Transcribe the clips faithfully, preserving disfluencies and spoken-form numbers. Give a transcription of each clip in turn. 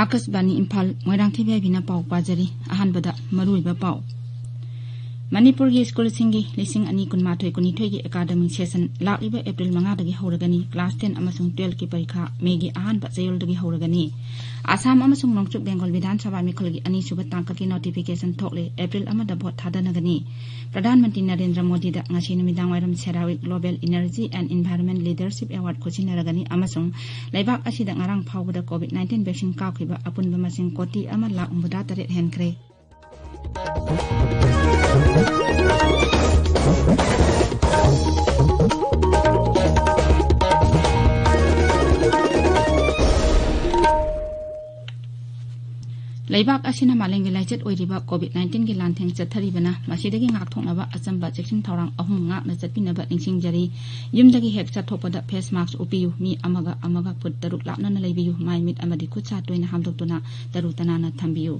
ꯑꯥꯀꯥꯁꯕꯥꯅꯤ ꯏꯝꯐꯥꯜ, ꯃꯣꯏꯔꯥꯡꯊꯦꯝ ꯌꯥꯏꯕꯤꯅ ꯄꯥꯎ ꯄꯥꯖꯔꯤ꯫ ꯑꯍꯥꯟꯕꯗ ꯃꯔꯨꯑꯣꯏꯕ ꯄꯥꯎ꯫ ꯃꯅꯤꯄꯨꯔꯒꯤ ꯁ꯭ꯀꯨꯜꯁꯤꯡꯒꯤ ꯂꯤꯁꯤꯡ ꯑꯅꯤ ꯀꯨꯟꯃꯥꯊꯣꯏ ꯀꯨꯟꯅꯤꯊꯣꯏꯒꯤ ꯑꯦꯀꯥꯗꯃꯤꯛ ꯁꯦꯁꯟ ꯂꯥꯛꯂꯤꯕ ꯑꯦꯄ꯭ꯔꯤꯜ ꯃꯉꯥꯗꯒꯤ ꯍꯧꯔꯒꯅꯤ꯫ ꯀ꯭ꯂꯥꯁ ꯇꯦꯟ ꯑꯃꯁꯨꯡ ꯇꯨꯌꯦꯜꯐꯀꯤ ꯄꯔꯤꯈꯥ ꯃꯦꯒꯤ ꯑꯍꯥꯟꯕ ꯆꯌꯣꯜꯗꯒꯤ ꯍꯧꯔꯒꯅꯤ꯫ ꯑꯁꯥꯝ ꯑꯃꯁꯨꯡ ꯅꯣꯡꯆꯨꯞ ꯕꯦꯡꯒꯣꯜ ꯕꯤꯙꯥꯟ ꯁꯚꯥ ꯃꯤꯈꯜꯒꯤ ꯑꯅꯤꯁꯨꯕ ꯇꯥꯡꯀꯛꯀꯤ ꯅꯣꯇꯤꯐꯤꯀꯦꯁꯟ ꯊꯣꯛꯂꯦ꯫ ꯑꯦꯄ꯭ꯔꯤꯜ ꯑꯃꯗ ꯚꯣꯠ ꯊꯥꯗꯅꯒꯅꯤ꯫ ꯄ꯭ꯔꯙꯥꯟ ꯃꯟꯇ꯭ꯔꯤ ꯅꯔꯦꯟꯗ꯭ꯔ ꯃꯣꯗꯤꯗ ꯉꯁꯤ ꯅꯨꯃꯤꯗꯥꯡ ꯋꯥꯏꯔꯝ ꯁꯦꯔꯥꯋꯤꯛ global energy and environment leadership award ꯈꯨꯠꯁꯤꯟꯅꯔꯒꯅꯤ ꯑꯃꯁꯨꯡ ꯂꯩꯕꯥꯛ ꯑꯁꯤꯗ ꯉꯔꯥꯡ ꯐꯥꯎꯕꯗ ꯀꯣꯚꯤꯗ ꯅꯥꯏꯟꯇꯤꯟ ꯚꯦꯛꯁꯤꯟ ꯀꯥꯞꯈꯤꯕ ꯑꯄꯨꯟꯕ ꯃꯁꯤꯡ ꯀꯣꯇꯤ ꯑꯃ ꯂꯥꯈ ꯍꯨꯝꯐꯨꯇꯔꯥ ꯇꯔꯦꯠ ꯍꯦꯟꯈ꯭ꯔꯦ꯫ ꯂꯩꯕꯥꯛ ꯑꯁꯤꯅ ꯃꯥꯂꯦꯝꯒꯤ ꯂꯥꯏꯆꯠ ꯑꯣꯏꯔꯤꯕ ꯀꯣꯚꯤꯗ ꯅꯥꯏꯟꯇꯤꯟꯒꯤ ꯂꯥꯟꯊꯦꯡ ꯆꯠꯊꯔꯤꯕꯅ, ꯃꯁꯤꯗꯒꯤ ꯉꯥꯛꯊꯣꯛꯅꯕ ꯑꯆꯝꯕ ꯆꯦꯛꯁꯤꯟ ꯊꯧꯔꯥꯡ ꯑꯍꯨꯝ ꯉꯥꯛꯅ ꯆꯠꯄꯤꯅꯕ ꯅꯤꯡꯁꯤꯡꯖꯔꯤ꯫ ꯌꯨꯝꯗꯒꯤ ꯍꯦꯛ ꯆꯠꯊꯣꯛꯄꯗ ꯐꯦꯁ ꯃꯥꯁꯛ ꯎꯞꯄꯤꯌꯨ, ꯃꯤ ꯑꯃꯒ ꯑꯃꯒ ꯐꯨꯠ ꯇꯔꯨꯛ ꯂꯥꯞꯅꯅ ꯂꯩꯕꯤꯌꯨ, ꯃꯥꯏ ꯃꯤꯠ ꯑꯃꯗꯤ ꯈꯨꯠ ꯁꯥ ꯇꯣꯏꯅ ꯍꯥꯝꯗꯣꯛꯇꯨꯅ ꯇꯔꯨ ꯇꯅꯥꯟꯅ ꯊꯝꯕꯤꯌꯨ꯫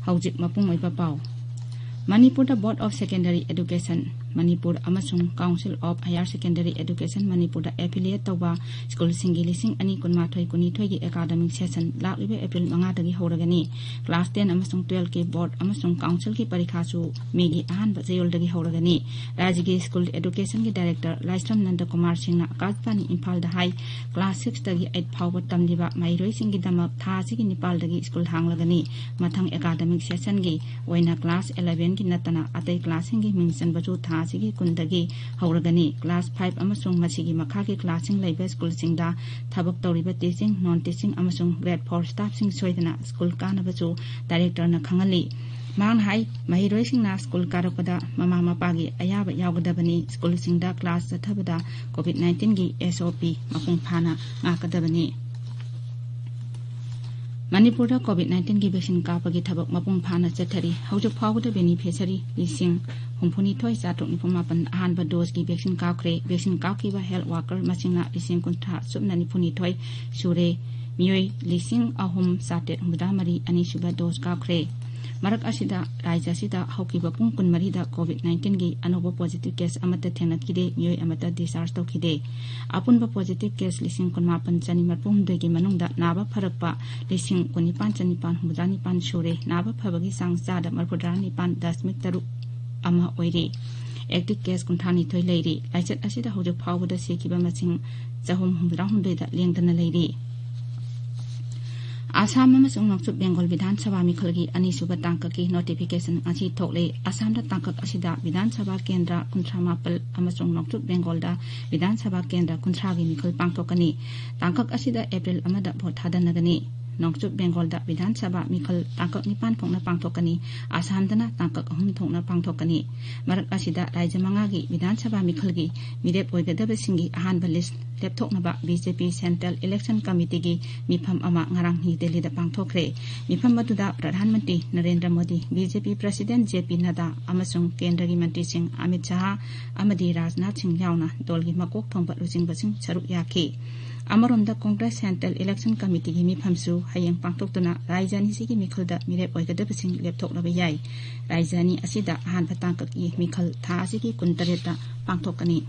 ꯍꯧꯖꯤꯛ ꯃꯄꯨꯡ ꯑꯣꯏꯕ ꯄꯥꯎ꯫ ꯃꯅꯤꯄꯨꯔꯗ Board of Secondary Education, Manipur ꯑꯃꯁꯨꯡ Council of Higher Secondary Education ꯃꯅꯤꯄꯨꯔꯗ affiliate ꯇꯧꯕ ꯁ꯭ꯀꯨꯜꯁꯤꯡꯒꯤ ꯂꯤꯁꯤꯡ ꯑꯅꯤ ꯀꯨꯟꯃꯥꯊꯣꯏ ꯀꯨꯟꯅꯤꯊꯣꯏꯒꯤ ꯑꯦꯀꯥꯗꯃꯤꯛ ꯁꯦꯁꯟ ꯂꯥꯛꯂꯤꯕ ꯑꯦꯄ꯭ꯔꯤꯜ ꯃꯉꯥꯗꯒꯤ ꯍꯧꯔꯒꯅꯤ꯫ ꯀ꯭ꯂꯥꯁ ꯇꯦꯟ ꯑꯃꯁꯨꯡ ꯇꯨꯌꯦꯜꯐꯀꯤ ꯕꯣꯔꯗ ꯑꯃꯁꯨꯡ ꯀꯥꯎꯟꯁꯤꯜꯒꯤ ꯄꯔꯤꯈꯥꯁꯨ ꯃꯦꯒꯤ ꯑꯍꯥꯟꯕ ꯆꯌꯣꯜꯗꯒꯤ ꯍꯧꯔꯒꯅꯤ꯫ ꯔꯥꯖ꯭ꯌꯒꯤ ꯁ꯭ꯀꯨꯜ ꯑꯦꯗꯨꯀꯦꯁꯟꯒꯤ ꯗꯥꯏꯔꯦꯛꯇꯔ ꯂꯥꯏꯁ꯭ꯔꯝ ꯅꯟꯗꯀꯨꯃꯥꯔ ꯁꯤꯡꯅ ꯑꯀꯥꯁꯕꯥꯅꯤ ꯏꯝꯐꯥꯜꯗ ꯍꯥꯏ, ꯀ꯭ꯂꯥꯁ ꯁꯤꯛꯁꯇꯒꯤ ꯑꯩꯠ ꯐꯥꯎꯕ ꯇꯝꯂꯤꯕ ꯃꯍꯩꯔꯣꯏꯁꯤꯡꯒꯤꯗꯃꯛ ꯊꯥ ꯑꯁꯤꯒꯤ ꯅꯤꯄꯥꯜꯗꯒꯤ ꯁ꯭ꯀꯨꯜ ꯍꯥꯡꯂꯒꯅꯤ꯫ ꯃꯊꯪ ꯑꯦꯀꯥꯗꯃꯤꯛ ꯁꯦꯁꯟꯒꯤ ꯑꯣꯏꯅ ꯀ꯭ꯂꯥꯁ ꯑꯦꯂꯦꯚꯦꯟꯒꯤ ꯅꯠꯇꯅ ꯑꯇꯩ ꯀ꯭ꯂꯥꯁꯁꯤꯡꯒꯤ ꯃꯤꯡ ꯆꯟꯕꯁꯨ ꯊꯥ ꯑꯁꯤꯒꯤ ꯀꯨꯟꯗꯒꯤ ꯍꯧꯔꯒꯅꯤ꯫ ꯀ꯭ꯂꯥꯁ ꯐꯥꯏꯚ ꯑꯃꯁꯨꯡ ꯃꯁꯤꯒꯤ ꯃꯈꯥꯒꯤ ꯀ꯭ꯂꯥꯁꯁꯤꯡ ꯂꯩꯕ ꯁ꯭ꯀꯨꯜꯁꯤꯡꯗ ꯊꯕꯛ ꯇꯧꯔꯤꯕ ꯇꯤꯆꯤꯡ, ꯅꯣꯟ ꯇꯤꯆꯤꯡ ꯑꯃꯁꯨꯡ ꯒ꯭ꯔꯦꯗ ꯐꯣꯔ ꯁ꯭ꯇꯥꯐꯁꯤꯡ ꯁꯣꯏꯗꯅ ꯁ꯭ꯀꯨꯜ ꯀꯥꯅꯕꯁꯨ ꯗꯥꯏꯔꯦꯛꯇꯔꯅ ꯈꯪꯍꯜꯂꯤ꯫ ꯃꯍꯥꯛꯅ ꯍꯥꯏ, ꯃꯍꯩꯔꯣꯏꯁꯤꯡꯅ ꯁ꯭ꯀꯨꯜ ꯀꯥꯔꯛꯄꯗ ꯃꯃꯥ ꯃꯄꯥꯒꯤ ꯑꯌꯥꯕ ꯌꯥꯎꯒꯗꯕꯅꯤ꯫ ꯁ꯭ꯀꯨꯜꯁꯤꯡꯗ ꯀ꯭ꯂꯥꯁ ꯆꯠꯊꯕꯗ ꯀꯣꯚꯤꯗ ꯅꯥꯏꯟꯇꯤꯟꯒꯤ ꯑꯦꯁ ꯑꯣ ꯄꯤ ꯃꯄꯨꯡ ꯐꯥꯅ ꯉꯥꯛꯀꯗꯕꯅꯤ꯫ ꯃꯅꯤꯄꯨꯔꯗ ꯀꯣꯚꯤꯗ ꯅꯥꯏꯟꯇꯤꯟꯒꯤ ꯚꯦꯛꯁꯤꯟ ꯀꯥꯞꯄꯒꯤ ꯊꯕꯛ ꯃꯄꯨꯡ ꯐꯥꯅ ꯆꯠꯊꯔꯤ꯫ ꯍꯧꯖꯤꯛ ꯐꯥꯎꯕꯗ ꯕꯦꯅꯤꯐꯤꯁꯔꯤ ꯂꯤꯁꯤꯡ ꯍꯨꯝꯐꯨꯅꯤꯊꯣꯏ ꯆꯥꯇ꯭ꯔꯨꯛ ꯅꯤꯐꯨ ꯃꯥꯄꯟ ꯑꯍꯥꯟꯕ ꯗꯣꯁꯀꯤ ꯚꯦꯛꯁꯤꯟ ꯀꯥꯞꯈ꯭ꯔꯦ꯫ ꯚꯦꯛꯁꯤꯟ ꯀꯥꯞꯈꯤꯕ ꯍꯦꯜꯊ ꯋꯥꯔꯀꯔ ꯃꯁꯤꯡꯅ ꯂꯤꯁꯤꯡ ꯀꯨꯟꯊ꯭ꯔꯥ ꯁꯨꯞꯅ ꯅꯤꯐꯨꯅꯤꯊꯣꯏ ꯁꯨꯔꯦ꯫ ꯃꯤꯑꯣꯏ ꯂꯤꯁꯤꯡ ꯑꯍꯨꯝ ꯆꯥꯇ꯭ꯔꯦꯠ ꯍꯨꯝꯐꯨꯇꯔꯥ ꯃꯔꯤ ꯑꯅꯤꯁꯨꯕ ꯗꯣꯁ ꯀꯥꯞꯈ꯭ꯔꯦ꯫ ꯃꯔꯛ ꯑꯁꯤꯗ ꯔꯥꯖ꯭ꯌ ꯑꯁꯤꯗ ꯍꯧꯈꯤꯕ ꯄꯨꯡ ꯀꯨꯟꯃꯔꯤꯗ ꯀꯣꯚꯤꯗ ꯅꯥꯏꯟꯇꯤꯟꯒꯤ ꯑꯅꯧꯕ ꯄꯣꯖꯤꯇꯤꯚ ꯀꯦꯁ ꯑꯃꯠꯇ ꯊꯦꯡꯅꯈꯤꯗꯦ, ꯃꯤꯑꯣꯏ ꯑꯃꯠꯇ ꯗꯤꯁꯆꯥꯔꯖ ꯇꯧꯈꯤꯗꯦ꯫ ꯑꯄꯨꯟꯕ ꯄꯣꯖꯤꯇꯤꯚ ꯀꯦꯁ ꯂꯤꯁꯤꯡ ꯀꯨꯟꯃꯥꯄꯟ ꯆꯅꯤꯃꯔꯐꯨꯍꯨꯝꯗꯣꯏꯒꯤ ꯃꯅꯨꯡꯗ ꯅꯥꯕ ꯐꯔꯛꯄ ꯂꯤꯁꯤꯡ ꯀꯨꯟꯅꯤꯄꯥꯟ ꯆꯅꯤꯄꯥꯟ ꯍꯨꯝꯐꯨꯇꯔꯥꯅꯤꯄꯥꯟ ꯁꯨꯔꯦ꯫ ꯅꯥꯕ ꯐꯕꯒꯤ ꯆꯥꯡ ꯆꯥꯗ ꯃꯔꯤꯐꯨꯇꯔꯥꯅꯤꯄꯥꯟ ꯗꯁꯃꯤꯛ ꯇꯔꯨꯛ ꯑꯃ ꯑꯣꯏꯔꯤ꯫ ꯑꯦꯛꯇꯤꯚ ꯀꯦꯁ ꯀꯨꯟꯊ꯭ꯔꯥꯅꯤꯊꯣꯏ ꯂꯩꯔꯤ꯫ ꯂꯥꯏꯆꯠ ꯑꯁꯤꯗ ꯍꯧꯖꯤꯛ ꯐꯥꯎꯕꯗ ꯁꯤꯈꯤꯕ ꯃꯁꯤꯡ ꯆꯍꯨꯝ ꯍꯨꯝꯐꯨꯇꯔꯥꯍꯨꯝꯗꯣꯏꯗ ꯂꯦꯡꯗꯅ ꯂꯩꯔꯤ꯫ ꯑꯁꯥꯝ ꯑꯃꯁꯨꯡ ꯅꯣꯡꯆꯨꯞ ꯕꯦꯡꯒꯣꯜ ꯕꯤꯙꯥꯟ ꯁꯚꯥ ꯃꯤꯈꯜꯒꯤ ꯑꯅꯤꯁꯨꯕ ꯇꯥꯡꯀꯛꯀꯤ ꯅꯣꯇꯤꯐꯤꯀꯦꯁꯟ ꯉꯁꯤ ꯊꯣꯛꯂꯦ꯫ ꯑꯁꯥꯝꯗ ꯇꯥꯡꯀꯛ ꯑꯁꯤꯗ ꯕꯤꯙꯥꯟ ꯁꯚꯥ ꯀꯦꯟꯗ꯭ꯔ ꯀꯨꯟꯊ꯭ꯔꯥ ꯃꯥꯄꯜ ꯑꯃꯁꯨꯡ ꯅꯣꯡꯆꯨꯞ ꯕꯦꯡꯒꯣꯜꯗ ꯕꯤꯙꯥꯟ ꯁꯚꯥ ꯀꯦꯟꯗ꯭ꯔ ꯀꯨꯟꯊ꯭ꯔꯥꯒꯤ ꯃꯤꯈꯜ ꯄꯥꯡꯊꯣꯛꯀꯅꯤ꯫ ꯇꯥꯡꯀꯛ ꯑꯁꯤꯗ ꯑꯦꯄ꯭ꯔꯤꯜ ꯑꯃꯗ ꯚꯣꯠ ꯊꯥꯗꯅꯒꯅꯤ꯫ ꯅꯣꯡꯆꯨꯞ ꯕꯦꯡꯒꯣꯜꯗ ꯕꯤꯙꯥꯟ ꯁꯚꯥ ꯃꯤꯈꯜ ꯇꯥꯡꯀꯛ ꯅꯤꯄꯥꯟ ꯊꯣꯛꯅ ꯄꯥꯡꯊꯣꯛꯀꯅꯤ꯫ ꯑꯁꯥꯝꯗꯅ ꯇꯥꯡꯀꯛ ꯑꯍꯨꯝ ꯊꯣꯛꯅ ꯄꯥꯡꯊꯣꯛꯀꯅꯤ꯫ ꯃꯔꯛ ꯑꯁꯤꯗ ꯔꯥꯖ꯭ꯌ ꯃꯉꯥꯒꯤ ꯕꯤꯙꯥꯟ ꯁꯚꯥ ꯃꯤꯈꯜꯒꯤ ꯃꯤꯔꯦꯞ ꯑꯣꯏꯒꯗꯕꯁꯤꯡꯒꯤ ꯑꯍꯥꯟꯕ ꯂꯤꯁ꯭ꯠ ꯂꯦꯞꯊꯣꯛꯅꯕ ꯕꯤ ꯖꯦ ꯄꯤ ꯁꯦꯟꯇ꯭ꯔꯦꯜ ꯏꯂꯦꯛꯁꯟ ꯀꯃꯤꯇꯤꯒꯤ ꯃꯤꯐꯝ ꯑꯃ ꯉꯔꯥꯡ ꯅ꯭ꯌꯨ ꯗꯦꯜꯂꯤꯗ ꯄꯥꯡꯊꯣꯛꯈ꯭ꯔꯦ꯫ ꯃꯤꯐꯝ ꯑꯗꯨꯗ ꯄ꯭ꯔꯙꯥꯟ ꯃꯟꯇ꯭ꯔꯤ ꯅꯔꯦꯟꯗ꯭ꯔ ꯃꯣꯗꯤ, ꯕꯤ ꯖꯦ ꯄꯤ ꯄ꯭ꯔꯁꯤꯗꯦꯟꯠ ꯖꯦ ꯄꯤ ꯅꯗꯥ ꯑꯃꯁꯨꯡ ꯀꯦꯟꯗ꯭ꯔꯒꯤ ꯃꯟꯇ꯭ꯔꯤꯁꯤꯡ ꯑꯃꯤꯠ ꯁꯥꯍ ꯑꯃꯗꯤ ꯔꯥꯖꯅꯥꯊ ꯁꯤꯡ ꯌꯥꯎꯅ ꯗꯣꯜꯒꯤ ꯃꯀꯣꯛ ꯊꯣꯡꯕ ꯂꯨꯆꯤꯡꯕꯁꯤꯡ ꯁꯔꯨꯛ ꯌꯥꯈꯤ꯫ ꯑꯃꯔꯣꯝꯗ ꯀꯣꯡꯒ꯭ꯔꯦꯁ ꯁꯦꯟꯇ꯭ꯔꯦꯜ ꯏꯂꯦꯛꯁꯟ ꯀꯃꯤꯇꯤꯒꯤ ꯃꯤꯐꯝꯁꯨ ꯍꯌꯦꯡ ꯄꯥꯡꯊꯣꯛꯇꯨꯅ ꯔꯥꯖ꯭ꯌ ꯑꯅꯤꯁꯤꯒꯤ ꯃꯤꯈꯜꯗ ꯃꯤꯔꯦꯞ ꯑꯣꯏꯒꯗꯕꯁꯤꯡ ꯂꯦꯞꯊꯣꯛꯂꯕ ꯌꯥꯏ꯫ ꯔꯥꯖ꯭ꯌ ꯑꯅꯤ ꯑꯁꯤꯗ ꯑꯍꯥꯟꯕ ꯇꯥꯡꯀꯛꯀꯤ ꯃꯤꯈꯜ ꯊꯥ ꯑꯁꯤꯒꯤ ꯀꯨꯟꯇꯔꯦꯠꯇ ꯄꯥꯡꯊꯣꯛꯀꯅꯤ꯫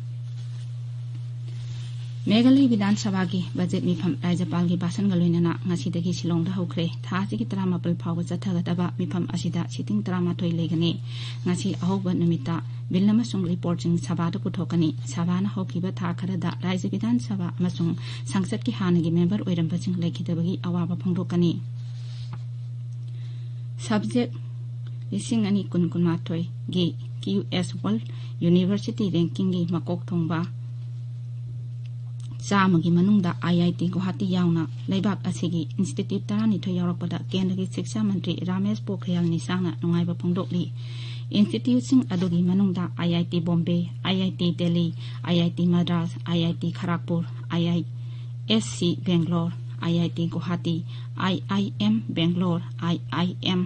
ꯃꯦꯘꯥꯂꯌ ꯕꯤꯙꯥꯟ ꯁꯚꯥꯒꯤ ꯕꯖꯦꯠ ꯃꯤꯐꯝ ꯔꯥꯖ꯭ꯌꯄꯥꯜꯒꯤ ꯚꯥꯁꯟꯒ ꯂꯣꯏꯅꯅ ꯉꯁꯤꯗꯒꯤ ꯁꯤꯂꯣꯡꯗ ꯍꯧꯈ꯭ꯔꯦ꯫ ꯊꯥ ꯑꯁꯤꯒꯤ ꯇꯔꯥꯃꯥꯄꯜ ꯐꯥꯎꯕ ꯆꯠꯊꯒꯗꯕ ꯃꯤꯐꯝ ꯑꯁꯤꯗ ꯁꯤꯇꯤꯡ ꯇꯔꯥꯃꯥꯊꯣꯏ ꯂꯩꯒꯅꯤ꯫ ꯉꯁꯤ ꯑꯍꯧꯕ ꯅꯨꯃꯤꯠꯇ ꯕꯤꯜ ꯑꯃꯁꯨꯡ ꯔꯤꯄꯣꯔꯠꯁꯤꯡ ꯁꯚꯥꯗ ꯄꯨꯊꯣꯛꯀꯅꯤ꯫ ꯁꯚꯥꯅ ꯍꯧꯈꯤꯕ ꯊꯥ ꯈꯔꯗ ꯔꯥꯖ꯭ꯌ ꯕꯤꯙꯥꯟ ꯁꯚꯥ ꯑꯃꯁꯨꯡ ꯁꯪꯁꯠꯀꯤ ꯍꯥꯟꯅꯒꯤ ꯃꯦꯝꯕꯔ ꯑꯣꯏꯔꯝꯕꯁꯤꯡ ꯂꯩꯈꯤꯗꯕꯒꯤ ꯑꯋꯥꯕ ꯐꯣꯡꯗꯣꯛꯀꯅꯤ꯫ ꯁꯕꯖꯦꯛ ꯂꯤꯁꯤꯡ ꯑꯅꯤ ꯀꯨꯟ ꯀꯨꯟꯃꯥꯊꯣꯏꯒꯤ ꯀ꯭ꯌꯨ ꯑꯦꯁ ꯋꯥꯔꯜꯗ ꯌꯨꯅꯤꯚꯔꯁꯤꯇꯤ ꯔꯦꯡꯀꯤꯡꯒꯤ ꯃꯀꯣꯛ ꯊꯣꯡꯕ ꯆꯥꯝꯃꯒꯤ ꯃꯅꯨꯡꯗ ꯑꯥꯏ ꯑꯥꯏ ꯇꯤ ꯒꯨꯋꯥꯍꯥꯇꯤ ꯌꯥꯎꯅ ꯂꯩꯕꯥꯛ ꯑꯁꯤꯒꯤ ꯏꯟꯁꯇꯤꯇ꯭ꯌꯨꯠ ꯇꯔꯥꯅꯤꯊꯣꯏ ꯌꯥꯎꯔꯛꯄꯗ ꯀꯦꯟꯗ꯭ꯔꯒꯤ ꯁꯤꯛꯁꯥ ꯃꯟꯇ꯭ꯔꯤ ꯔꯥꯃꯦꯁ ꯄꯣꯈ꯭ꯔꯤꯌꯥꯜ ꯅꯤꯁꯥꯡꯅ ꯅꯨꯡꯉꯥꯏꯕ ꯐꯣꯡꯗꯣꯛꯂꯤ꯫ ꯏꯟꯁꯇꯤꯇ꯭ꯌꯨꯠꯁꯤꯡ ꯑꯗꯨꯒꯤ ꯃꯅꯨꯡꯗ ꯑꯥꯏ ꯑꯥꯏ T Bombay, I I T Delhi, I I T Madras, I I T ꯈꯔꯥꯒꯄꯨꯔ, I I S C Bangalore, I I T Guwahati, I I M Bangalore, I I M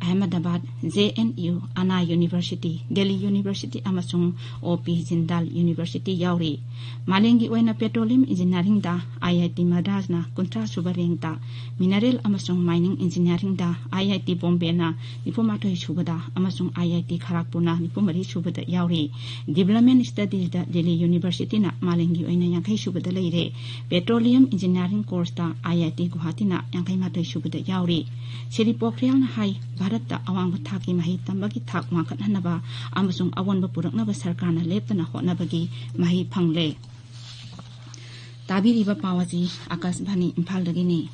Ahmedabad, J and U, ꯑꯅꯥ ꯌꯨꯅꯤꯚꯔꯁꯤꯇꯤ, ꯗꯦꯜꯂꯤ ꯌꯨꯅꯤꯚꯔꯁꯤꯇꯤ ꯑꯃꯁꯨꯡ ꯑꯣ ꯄꯤ ꯖꯤꯟꯗꯥꯜ ꯌꯨꯅꯤꯚꯔꯁꯤꯇꯤ ꯌꯥꯎꯔꯤ꯫ ꯃꯥꯂꯦꯝꯒꯤ ꯑꯣꯏꯅ ꯄꯦꯇ꯭ꯔꯣꯂꯤꯌꯝ ꯏꯟꯖꯤꯅꯤꯌꯥꯔꯤꯡꯗ ꯑꯥꯏ ꯑꯥꯏ ꯇꯤ ꯃꯗ꯭ꯔꯥꯁꯅ ꯀꯨꯟꯊ꯭ꯔꯥ ꯁꯨꯕ ꯔꯦꯡꯛꯇ, mineral ꯑꯃꯁꯨꯡ mining ꯏꯟꯖꯤꯅꯤꯌꯥꯔꯤꯡꯗ ꯑꯥꯏ ꯑꯥꯏ T ꯕꯣꯝꯕꯦꯅ ꯅꯤꯐꯨ ꯃꯥꯊꯣꯏ ꯁꯨꯕꯗ ꯑꯃꯁꯨꯡ ꯑꯥꯏ ꯑꯥꯏ ꯇꯤ ꯈꯔꯥꯒꯄꯨꯔꯅ ꯅꯤꯐꯨ ꯃꯔꯤ ꯁꯨꯕꯗ ꯌꯥꯎꯔꯤ꯫ ꯗꯤꯕ꯭ꯂꯞꯃꯦꯟ ꯁ꯭ꯇꯗꯤꯁꯇ ꯗꯤꯜꯂꯤ ꯌꯨꯅꯤꯚꯔꯁꯤꯇꯤꯅ ꯃꯥꯂꯦꯝꯒꯤ ꯑꯣꯏꯅ ꯌꯥꯡꯈꯩ ꯁꯨꯕꯗ ꯂꯩꯔꯦ꯫ ꯄꯦꯇ꯭ꯔꯣꯂꯤꯌꯝ ꯏꯟꯖꯤꯅꯤꯌꯥꯔꯤꯡ ꯀꯣꯔꯁꯇ ꯑꯥꯏ ꯑꯥꯏ ꯇꯤ ꯒꯨꯋꯥꯍꯥꯇꯤꯅ ꯌꯥꯡꯈꯩ ꯃꯥꯊꯣꯏ ꯁꯨꯕꯗ ꯌꯥꯎꯔꯤ꯫ ꯁ꯭ꯔꯤ ꯄꯣꯈ꯭ꯔꯤꯌꯥꯜꯅ ꯍꯥꯏ, ꯚꯥꯔꯠꯇ ꯑꯋꯥꯡꯕ ꯊꯥꯛꯀꯤ ꯃꯍꯩ ꯇꯝꯕꯒꯤ ꯊꯥꯛ ꯋꯥꯡꯈꯠꯍꯟꯅꯕ ꯑꯃꯁꯨꯡ ꯑꯑꯣꯟꯕ ꯄꯨꯔꯛꯅꯕ ꯁꯔꯀꯥꯔꯅ ꯂꯦꯞꯇꯅ ꯍꯣꯠꯅꯕꯒꯤ ꯃꯍꯩ ꯐꯪꯂꯦ꯫ ꯇꯥꯕꯤꯔꯤꯕ ꯄꯥꯎ ꯑꯁꯤ ꯑꯀꯥꯁꯕꯥꯅꯤ ꯏꯝꯐꯥꯜꯗꯒꯤꯅꯤ꯫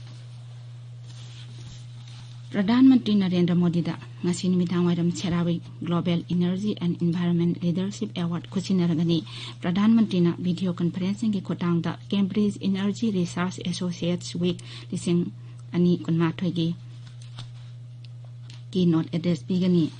ꯄ꯭ꯔꯙꯥꯟ ꯃꯟꯇ꯭ꯔꯤ ꯅꯔꯦꯟꯗ꯭ꯔ ꯃꯣꯗꯤꯗ ꯉꯁꯤ ꯅꯨꯃꯤꯗꯥꯡꯋꯥꯏꯔꯝ ꯁꯦꯔꯥꯋꯤꯛ Global Energy and Environment Leadership Award ꯈꯨꯠꯁꯤꯟꯅꯔꯒꯅꯤ꯫ ꯄ꯭ꯔꯙꯥꯟ ꯃꯟꯇ꯭ꯔꯤꯅ ꯚꯤꯗꯤꯑꯣ ꯀꯟꯐꯔꯦꯟꯁꯤꯡꯒꯤ ꯈꯨꯠꯊꯥꯡꯗ Cambridge Energy Research Associates Week ꯂꯤꯁꯤꯡ ꯑꯅꯤ ꯀꯨꯟꯃꯥꯊꯣꯏꯒꯤ keynote address ꯄꯤꯒꯅꯤ꯫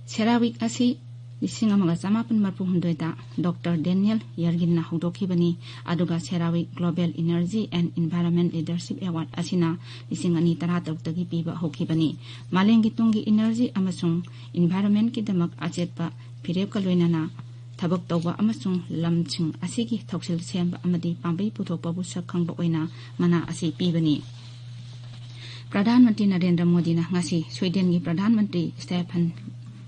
ꯁꯦꯔꯥꯋꯤꯛ ꯑꯁꯤ ꯂꯤꯁꯤꯡ ꯑꯃꯒ ꯆꯃꯥꯄꯟ ꯃꯔꯤꯐꯨ ꯍꯨꯝꯗꯣꯏꯗ ꯗꯣꯛꯇꯔ ꯗꯦꯅꯤꯌꯦꯜ ꯌꯔꯒꯤꯟꯅ ꯍꯧꯗꯣꯛꯈꯤꯕꯅꯤ, ꯑꯗꯨꯒ ꯁꯦꯔꯥꯋꯤꯛ Global Energy and Environment Leadership Award ꯑꯁꯤꯅ ꯂꯤꯁꯤꯡ ꯑꯅꯤ ꯇꯔꯥꯇꯔꯨꯛꯇꯒꯤ ꯄꯤꯕ ꯍꯧꯈꯤꯕꯅꯤ꯫ ꯃꯥꯂꯦꯝꯒꯤ ꯇꯨꯡꯒꯤ ꯏꯅꯔꯖꯤ ꯑꯃꯁꯨꯡ ꯏꯟꯚꯥꯏꯔꯟꯃꯦꯟꯠꯀꯤꯗꯃꯛ ꯑꯆꯦꯠꯄ ꯐꯤꯔꯦꯞꯀ ꯂꯣꯏꯅꯅ ꯊꯕꯛ ꯇꯧꯕ ꯑꯃꯁꯨꯡ ꯂꯝꯁꯤꯡ ꯑꯁꯤꯒꯤ ꯊꯧꯁꯤꯜ ꯁꯦꯝꯕ ꯑꯃꯗꯤ ꯄꯥꯝꯕꯩ ꯄꯨꯊꯣꯛꯄꯕꯨ ꯁꯛ ꯈꯪꯕ ꯑꯣꯏꯅ ꯃꯅꯥ ꯑꯁꯤ ꯄꯤꯕꯅꯤ꯫ ꯄ꯭ꯔꯙꯥꯟ ꯃꯟꯇ꯭ꯔꯤ ꯅꯔꯦꯟꯗ꯭ꯔ ꯃꯣꯗꯤꯅ ꯉꯁꯤ ꯁ꯭ꯋꯤꯗꯦꯟꯒꯤ ꯄ꯭ꯔꯙꯥꯟ ꯃꯟꯇ꯭ꯔꯤ ꯁ꯭ꯇꯦꯐꯟ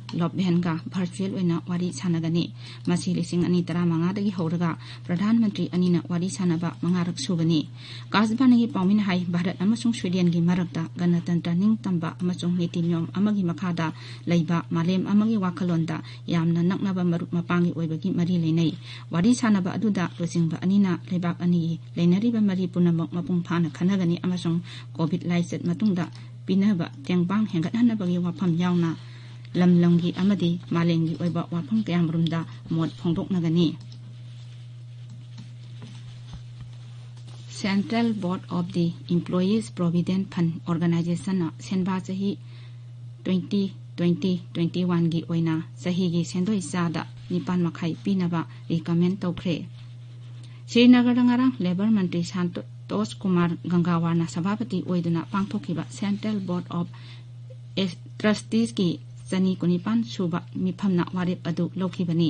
ꯂꯣꯞꯚꯦꯟꯒ ꯚꯔꯆꯨꯑꯦꯜ ꯑꯣꯏꯅ ꯋꯥꯔꯤ ꯁꯥꯟꯅꯒꯅꯤ꯫ ꯃꯁꯤ ꯂꯤꯁꯤꯡ ꯑꯅꯤ ꯇꯔꯥꯃꯉꯥꯗꯒꯤ ꯍꯧꯔꯒ ꯄ꯭ꯔꯙꯥꯟ ꯃꯟꯇ꯭ꯔꯤ ꯑꯅꯤꯅ ꯋꯥꯔꯤ ꯁꯥꯟꯅꯕ ꯃꯉꯥꯔꯛ ꯁꯨꯕꯅꯤ꯫ ꯑꯀꯥꯁꯕꯥꯅꯤꯒꯤ ꯄꯥꯎꯃꯤꯅ ꯍꯥꯏ, ꯚꯥꯔꯠ ꯑꯃꯁꯨꯡ ꯁ꯭ꯋꯤꯗꯦꯟꯒꯤ ꯃꯔꯛꯇ ꯒꯅꯇꯟꯇ꯭ꯔ ꯅꯤꯡꯇꯝꯕ ꯑꯃꯁꯨꯡ ꯅꯤꯇꯤ ꯅꯤꯌꯣꯝ ꯑꯃꯒꯤ ꯃꯈꯥꯗ ꯂꯩꯕ ꯃꯥꯂꯦꯝ ꯑꯃꯒꯤ ꯋꯥꯈꯜꯂꯣꯟꯗ ꯌꯥꯝꯅ ꯅꯛꯅꯕ ꯃꯔꯨꯞ ꯃꯄꯥꯡꯒꯤ ꯑꯣꯏꯕꯒꯤ ꯃꯔꯤ ꯂꯩꯅꯩ꯫ ꯋꯥꯔꯤ ꯁꯥꯟꯅꯕ ꯑꯗꯨꯗ ꯂꯨꯆꯤꯡꯕ ꯑꯅꯤꯅ ꯂꯩꯕꯥꯛ ꯑꯅꯤꯒꯤ ꯂꯩꯅꯔꯤꯕ ꯃꯔꯤ ꯄꯨꯝꯅꯃꯛ ꯃꯄꯨꯡ ꯐꯥꯅ ꯈꯟꯅꯒꯅꯤ ꯑꯃꯁꯨꯡ ꯀꯣꯚꯤꯗ ꯂꯥꯏꯆꯠ ꯃꯇꯨꯡꯗ ꯄꯤꯅꯕ ꯇꯦꯡꯕꯥꯡ ꯍꯦꯟꯒꯠꯍꯟꯅꯕꯒꯤ ꯋꯥꯐꯝ ꯌꯥꯎꯅ ꯂꯝ ꯂꯝꯒꯤ ꯑꯃꯗꯤ ꯃꯥꯂꯦꯝꯒꯤ ꯑꯣꯏꯕ ꯋꯥꯐꯝ ꯀꯌꯥꯃꯔꯨꯝꯗ ꯃꯣꯠ ꯐꯣꯡꯗꯣꯛꯅꯒꯅꯤ꯫ Central Board of the Employees Provident Fund Organizationꯅ ꯁꯦꯟꯕꯥ ꯆꯍꯤ twenty twenty twenty-oneꯒꯤ ꯑꯣꯏꯅ ꯆꯍꯤꯒꯤ ꯁꯦꯟꯗꯣꯏ ꯆꯥꯗ ꯅꯤꯄꯥꯟ ꯃꯈꯥꯏ ꯄꯤꯅꯕ recommend ꯇꯧꯈ꯭ꯔꯦ꯫ ꯁ꯭ꯔꯤꯅꯒꯔꯗ ꯉꯔꯥꯡ ꯂꯦꯕꯔ ꯃꯟꯇ꯭ꯔꯤ ꯁꯥꯟꯇꯣꯁ ꯀꯨꯃꯥꯔ ꯒꯪꯒꯥꯋꯥꯔꯅ ꯁꯚꯥꯄꯇꯤ ꯑꯣꯏꯗꯨꯅ ꯄꯥꯡꯊꯣꯛꯈꯤꯕ Central Board of ꯇ꯭ꯔꯁꯇꯤꯁꯀꯤ ꯆꯅꯤ ꯀꯨꯟꯅꯤꯄꯥꯟ ꯁꯨꯕ ꯃꯤꯐꯝꯅ ꯋꯥꯔꯦꯞ ꯑꯗꯨ ꯂꯧꯈꯤꯕꯅꯤ꯫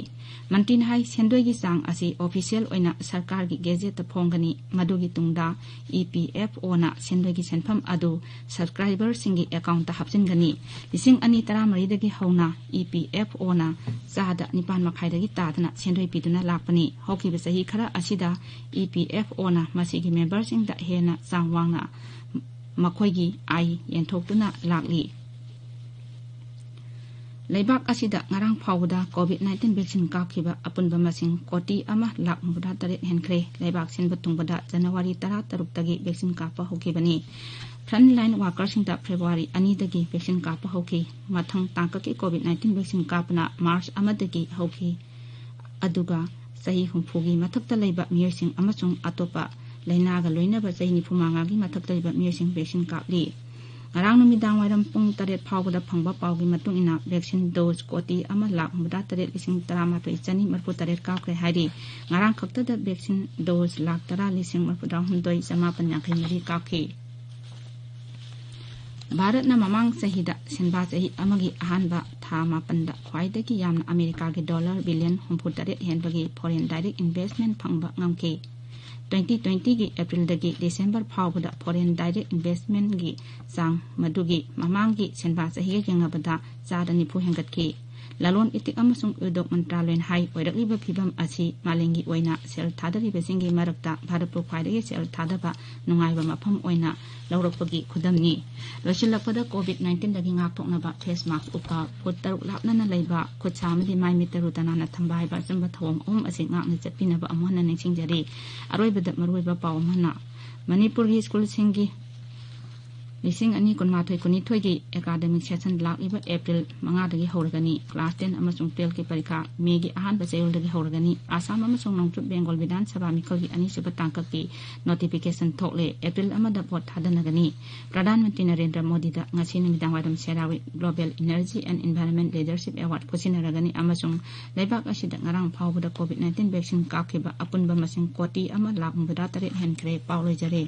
ꯃꯟꯇ꯭ꯔꯤꯅ ꯍꯥꯏ, ꯁꯦꯟꯗꯣꯏꯒꯤ ꯆꯥꯡ ꯑꯁꯤ ꯑꯣꯐꯤꯁꯤꯌꯦꯜ ꯑꯣꯏꯅ ꯁꯔꯀꯥꯔꯒꯤ ꯒꯦꯖꯦꯠꯇ ꯐꯣꯡꯒꯅꯤ꯫ ꯃꯗꯨꯒꯤ ꯇꯨꯡꯗ ꯏ ꯄꯤ ꯑꯦꯐ ꯑꯣꯅ ꯁꯦꯟꯗꯣꯏꯒꯤ ꯁꯦꯟꯐꯝ ꯑꯗꯨ ꯁꯕꯁꯀ꯭ꯔꯥꯏꯕꯔꯁꯤꯡꯒꯤ ꯑꯦꯀꯥꯎꯟꯇ ꯍꯥꯞꯆꯤꯟꯒꯅꯤ꯫ ꯂꯤꯁꯤꯡ ꯑꯅꯤ ꯇꯔꯥꯃꯔꯤꯗꯒꯤ ꯍꯧꯅ ꯏ ꯄꯤ ꯑꯦꯐ ꯑꯣꯅ ꯆꯥꯗ ꯅꯤꯄꯥꯟ ꯃꯈꯥꯏꯗꯒꯤ ꯇꯥꯗꯅ ꯁꯦꯟꯗꯣꯏ ꯄꯤꯗꯨꯅ ꯂꯥꯛꯄꯅꯤ꯫ ꯍꯧꯈꯤꯕ ꯆꯍꯤ ꯈꯔ ꯑꯁꯤꯗ ꯏ ꯄꯤ ꯑꯦꯐ ꯑꯣꯅ ꯃꯁꯤꯒꯤ ꯃꯦꯝꯕꯔꯁꯤꯡꯗ ꯍꯦꯟꯅ ꯆꯥꯡ ꯋꯥꯡꯅ ꯃꯈꯣꯏꯒꯤ ꯑꯥꯏ ꯌꯦꯟꯊꯣꯛꯇꯨꯅ ꯂꯥꯛꯂꯤ꯫ ꯂꯩꯕꯥꯛ ꯑꯁꯤꯗ ꯉꯔꯥꯡ ꯐꯥꯎꯕꯗ ꯀꯣꯚꯤꯗ ꯅꯥꯏꯟꯇꯤꯟ ꯚꯦꯛꯁꯤꯟ ꯀꯥꯞꯈꯤꯕ ꯑꯄꯨꯟꯕ ꯃꯁꯤꯡ ꯀꯣꯇꯤ ꯑꯃ ꯂꯥꯈ ꯍꯨꯝꯐꯨꯇꯔꯥ ꯇꯔꯦꯠ ꯍꯦꯟꯈ꯭ꯔꯦ꯫ ꯂꯩꯕꯥꯛ ꯁꯤꯟꯕ ꯊꯨꯡꯕꯗ ꯖꯅꯋꯥꯔꯤ ꯇꯔꯥ ꯇꯔꯨꯛꯇꯒꯤ ꯚꯦꯛꯁꯤꯟ ꯀꯥꯞꯄ ꯍꯧꯈꯤꯕꯅꯤ꯫ ꯐ꯭ꯔꯟꯠꯂꯥꯏꯟ ꯋꯥꯔꯀꯔꯁꯤꯡꯗ ꯐꯦꯕ꯭ꯔꯨꯋꯥꯔꯤ ꯑꯅꯤꯗꯒꯤ ꯚꯦꯛꯁꯤꯟ ꯀꯥꯞꯄ ꯍꯧꯈꯤ꯫ ꯃꯊꯪ ꯇꯥꯡꯀꯛꯀꯤ ꯀꯣꯚꯤꯗ ꯅꯥꯏꯟꯇꯤꯟ ꯚꯦꯛꯁꯤꯟ ꯀꯥꯞꯄꯅ ꯃꯥꯔꯆ ꯑꯃꯗꯒꯤ ꯍꯧꯈꯤ꯫ ꯑꯗꯨꯒ ꯆꯍꯤ ꯍꯨꯝꯐꯨꯒꯤ ꯃꯊꯛꯇ ꯂꯩꯕ ꯃꯤꯑꯣꯏꯁꯤꯡ ꯑꯃꯁꯨꯡ ꯑꯇꯣꯞꯄ ꯂꯥꯏꯅꯥꯒ ꯂꯣꯏꯅꯕ ꯆꯍꯤ ꯅꯤꯐꯨ ꯃꯉꯥꯒꯤ ꯃꯊꯛꯇ ꯂꯩꯕ ꯃꯤꯑꯣꯏꯁꯤꯡ ꯚꯦꯛꯁꯤꯟ ꯀꯥꯞꯂꯤ꯫ ꯉꯔꯥꯡ ꯅꯨꯃꯤꯗꯥꯡ ꯋꯥꯏꯔꯝ ꯄꯨꯡ ꯇꯔꯦꯠ ꯐꯥꯎꯕꯗ ꯐꯪꯕ ꯄꯥꯎꯒꯤ ꯃꯇꯨꯡ ꯏꯟꯅ, ꯚꯦꯛꯁꯤꯟ ꯗꯣꯁ ꯀꯣꯇꯤ ꯑꯃ ꯂꯥꯈ ꯍꯨꯝꯐꯨꯇꯔꯥ ꯇꯔꯦꯠ ꯂꯤꯁꯤꯡ ꯇꯔꯥꯃꯥꯊꯣꯏ ꯆꯅꯤ ꯃꯔꯤꯐꯨ ꯇꯔꯦꯠ ꯀꯥꯞꯈ꯭ꯔꯦ ꯍꯥꯏꯔꯤ꯫ ꯉꯔꯥꯡ ꯈꯛꯇꯗ ꯚꯦꯛꯁꯤꯟ ꯗꯣꯁ ꯂꯥꯈ ꯇꯔꯥ ꯂꯤꯁꯤꯡ ꯃꯔꯤꯐꯨꯇꯔꯥꯍꯨꯝꯗꯣꯏ ꯆꯃꯥꯄꯟ ꯌꯥꯡꯈꯩ ꯃꯔꯤ ꯀꯥꯞꯈꯤ꯫ ꯚꯥꯔꯠꯅ ꯃꯃꯥꯡ ꯆꯍꯤꯗ ꯁꯦꯟꯕꯥ ꯆꯍꯤ ꯑꯃꯒꯤ ꯑꯍꯥꯟꯕ ꯊꯥ ꯃꯥꯄꯟꯗ ꯈ꯭ꯋꯥꯏꯗꯒꯤ ꯌꯥꯝꯅ ꯑꯃꯦꯔꯤꯀꯥꯒꯤ ꯗꯣꯂꯔ ꯕꯤꯂꯤꯌꯟ ꯍꯨꯝꯐꯨꯇꯔꯦꯠ ꯍꯦꯟꯕꯒꯤ ꯐꯣꯔꯦꯟ ꯗꯥꯏꯔꯦꯛ ꯏꯟꯚꯦꯁ꯭ꯠꯃꯦꯟꯠ ꯐꯪꯕ ꯉꯝꯈꯤ꯫ ꯇ꯭ꯋꯦꯟꯇꯤ ꯇ꯭ꯋꯦꯟꯇꯤꯒꯤ ꯑꯦꯄ꯭ꯔꯤꯜꯗꯒꯤ ꯗꯤꯁꯦꯝꯕꯔ ꯐꯥꯎꯕꯗ ꯐꯣꯔꯦꯟ ꯗꯥꯏꯔꯦꯛ ꯏꯟꯚꯦꯁ꯭ꯠꯃꯦꯟꯠꯀꯤ ꯆꯥꯡ ꯃꯗꯨꯒꯤ ꯃꯃꯥꯡꯒꯤ ꯁꯦꯟꯕꯥ ꯆꯍꯤꯒ ꯌꯦꯡꯅꯕꯗ ꯆꯥꯗ ꯅꯤꯐꯨ ꯍꯦꯟꯒꯠꯈꯤ꯫ ꯂꯂꯣꯟ ꯏꯇꯤꯛ ꯑꯃꯁꯨꯡ ꯎꯗ꯭ꯌꯣꯛ ꯃꯟꯇ꯭ꯔꯥꯂꯌꯅ ꯍꯥꯏ, ꯑꯣꯏꯔꯛꯂꯤꯕ ꯐꯤꯚꯝ ꯑꯁꯤ ꯃꯥꯂꯦꯝꯒꯤ ꯑꯣꯏꯅ ꯁꯦꯜ ꯊꯥꯗꯔꯤꯕꯁꯤꯡꯒꯤ ꯃꯔꯛꯇ ꯚꯥꯔꯠꯄꯨ ꯈ꯭ꯋꯥꯏꯗꯒꯤ ꯁꯦꯜ ꯊꯥꯗꯕ ꯅꯨꯡꯉꯥꯏꯕ ꯃꯐꯝ ꯑꯣꯏꯅ ꯂꯧꯔꯛꯄꯒꯤ ꯈꯨꯗꯝꯅꯤ꯫ ꯂꯣꯏꯁꯤꯜꯂꯛꯄꯗ, ꯀꯣꯚꯤꯗ ꯅꯥꯏꯟꯇꯤꯟꯗꯒꯤ ꯉꯥꯛꯊꯣꯛꯅꯕ ꯐꯦꯁ ꯃꯥꯁ꯭ꯛ ꯎꯞꯄ, ꯐꯨꯠ ꯇꯔꯨꯛ ꯂꯥꯞꯅꯅ ꯂꯩꯕ, ꯈꯨꯠ ꯁꯥ ꯑꯃꯗꯤ ꯃꯥꯏ ꯃꯤꯠ ꯇꯔꯨ ꯇꯅꯥꯟꯅ ꯊꯝꯕ ꯍꯥꯏꯕ ꯑꯆꯨꯝꯕ ꯊꯧꯑꯣꯡ ꯑꯍꯨꯝ ꯑꯁꯤ ꯉꯥꯛꯅ ꯆꯠꯄꯤꯅꯕ ꯑꯃꯨꯛ ꯍꯟꯅ ꯅꯤꯡꯁꯤꯡꯖꯔꯤ꯫ ꯑꯔꯣꯏꯕꯗ ꯃꯔꯨꯑꯣꯏꯕ ꯄꯥꯎ ꯑꯃꯅ, ꯃꯅꯤꯄꯨꯔꯒꯤ ꯁ꯭ꯀꯨꯜꯁꯤꯡꯒꯤ ꯂꯤꯁꯤꯡ ꯑꯅꯤ ꯀꯨꯟꯃꯥꯊꯣꯏ ꯀꯨꯟꯅꯤꯊꯣꯏꯒꯤ ꯑꯦꯀꯥꯗꯃꯤꯛ ꯁꯦꯁꯟ ꯂꯥꯛꯂꯤꯕ ꯑꯦꯄ꯭ꯔꯤꯜ ꯃꯉꯥꯗꯒꯤ ꯍꯧꯔꯒꯅꯤ꯫ ꯀ꯭ꯂꯥꯁ ꯇꯦꯟ ꯑꯃꯁꯨꯡ ꯇꯨꯋꯦꯜꯐꯀꯤ ꯄꯔꯤꯈꯥ ꯃꯦꯒꯤ ꯑꯍꯥꯟꯕ ꯆꯌꯣꯜꯗꯒꯤ ꯍꯧꯔꯒꯅꯤ꯫ ꯑꯁꯥꯝ ꯑꯃꯁꯨꯡ ꯅꯣꯡꯆꯨꯞ ꯕꯦꯡꯒꯣꯜ ꯕꯤꯙꯥꯟ ꯁꯚꯥ ꯃꯤꯈꯜꯒꯤ ꯑꯅꯤꯁꯨꯕ ꯇꯥꯡꯀꯛꯀꯤ ꯅꯣꯇꯤꯐꯤꯀꯦꯁꯟ ꯊꯣꯛꯂꯦ꯫ ꯑꯦꯄ꯭ꯔꯤꯜ ꯑꯃꯗ ꯚꯣꯠ ꯊꯥꯗꯅꯒꯅꯤ꯫ ꯄ꯭ꯔꯙꯥꯟ ꯃꯟꯇ꯭ꯔꯤ ꯅꯔꯦꯟꯗ꯭ꯔ ꯃꯣꯗꯤꯗ ꯉꯁꯤ ꯅꯨꯃꯤꯗꯥꯡꯋꯥꯏꯔꯝ ꯁꯦꯔꯥꯋꯤ global energy and environment leadership award ꯈꯨꯠꯁꯤꯟꯅꯔꯒꯅꯤ ꯑꯃꯁꯨꯡ ꯂꯩꯕꯥꯛ ꯑꯁꯤꯗ ꯉꯔꯥꯡ ꯐꯥꯎꯕꯗ ꯀꯣꯚꯤꯗ ꯅꯥꯏꯟꯇꯤꯟ ꯚꯦꯛꯁꯤꯟ ꯀꯥꯞꯈꯤꯕ ꯑꯄꯨꯟꯕ ꯃꯁꯤꯡ ꯀꯣꯇꯤ ꯑꯃ ꯂꯥꯈ ꯍꯨꯝꯐꯨꯇꯔꯥ ꯇꯔꯦꯠ ꯍꯦꯟꯈ꯭ꯔꯦ꯫ ꯄꯥꯎ ꯂꯣꯏꯖꯔꯦ꯫